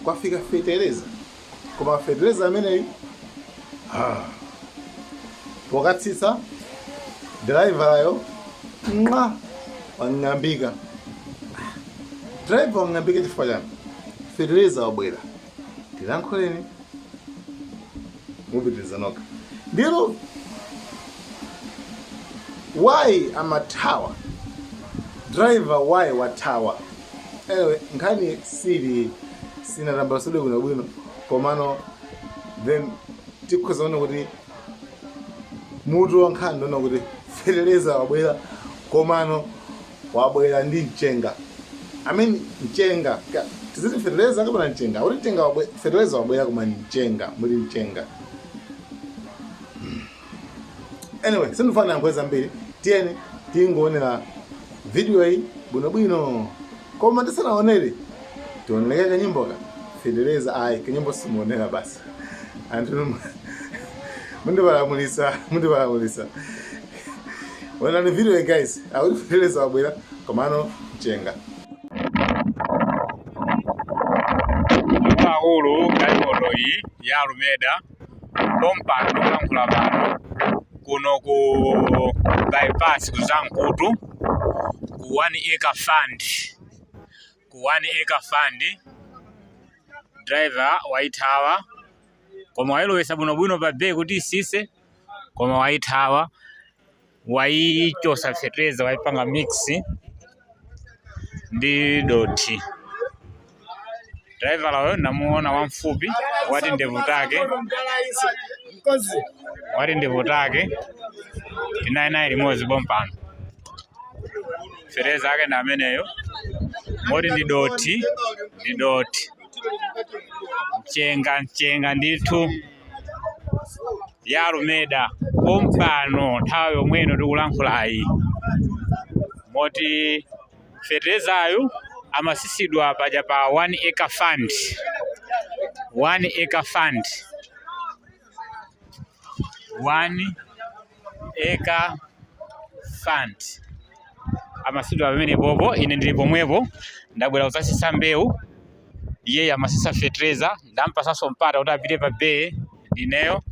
Kwafika fetereza, koma fetereza ameneyi, ah, pokatsitsa driverayo mwa wang'ambika. Driver wang'ambika chifukwa chani? Fetereza wabwera. Tilankhuleni, mupitiriza nokha. Ndilo why amathawa driver, why wathawa? Anyway, nkhani sili sinatambasidwe bwinobwino, komano then tikhoza kuona kuti mutu wa nkhani ndiona kuti fetereza wabwera, komano wabwera ndi mchenga. I mean, mchenga. Tiziti fetereza kapena mchenga? Kuti mchenga wabwera, fetereza wabwera koma mchenga, muli mchenga. Anyway, sindifuna ndiyankhule zambiri. Tiyeni tingoonera video iyi bwinobwino, koma tisanaonere tionere kanyimbo ka fetereza. Ayi, kanyimbo simuonera basi. Anthu mundipalamulisa, mundipalamulisa. Onani video iyi, guys. Akuti fetereza wabwera komano mchenga. Akulu, galimoto iyi ya Alumeda pompano tikulankhula pano kuno ku bypass ku Zamkutu ku One Acre Fund, ku One Acre Fund, driver waithawa, koma wayilowesa bwinobwino pa bay kuti isise, koma waithawa, wayichosa fetereza, wayipanga mix ndi dothi. Driver lawo namuona wamfupi, wati ndevu take, wati ndevu take. Tinayi naye limodzi pompano. Fetereza ake ndi ameneyo, moti ndi dothi, ndi dothi, mchenga, mchenga ndithu. Ya Alumeda pompano nthawi yomweno tikulankhulayi, moti feterezayu amasisidwa paja pa One Acre Fund, One Acre Fund, One Acre Fund amasidwa pamene popo. Ine ndili pomwepo, ndabwera kudzasisa mbewu, iyeyo amasisa fetereza. Ndampasanso mpata kuti apite pa bay ndineyo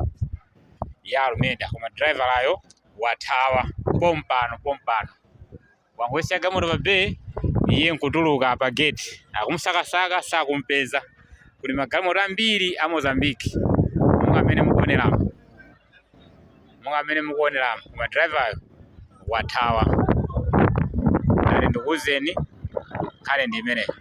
ya Alumeda, koma driver layo wathawa pompano pompano. Wangoisiya galimoto pa bay, iye nkutuluka pa gate. Akumusakasaka, sakumpeza. Kuli magalimoto ambiri a Mozambique monga amene mukuoneramo, monga amene mukuoneramo, koma driver wathawa. Ndati ndikuwuzeni, nkhani ndi imeneyo.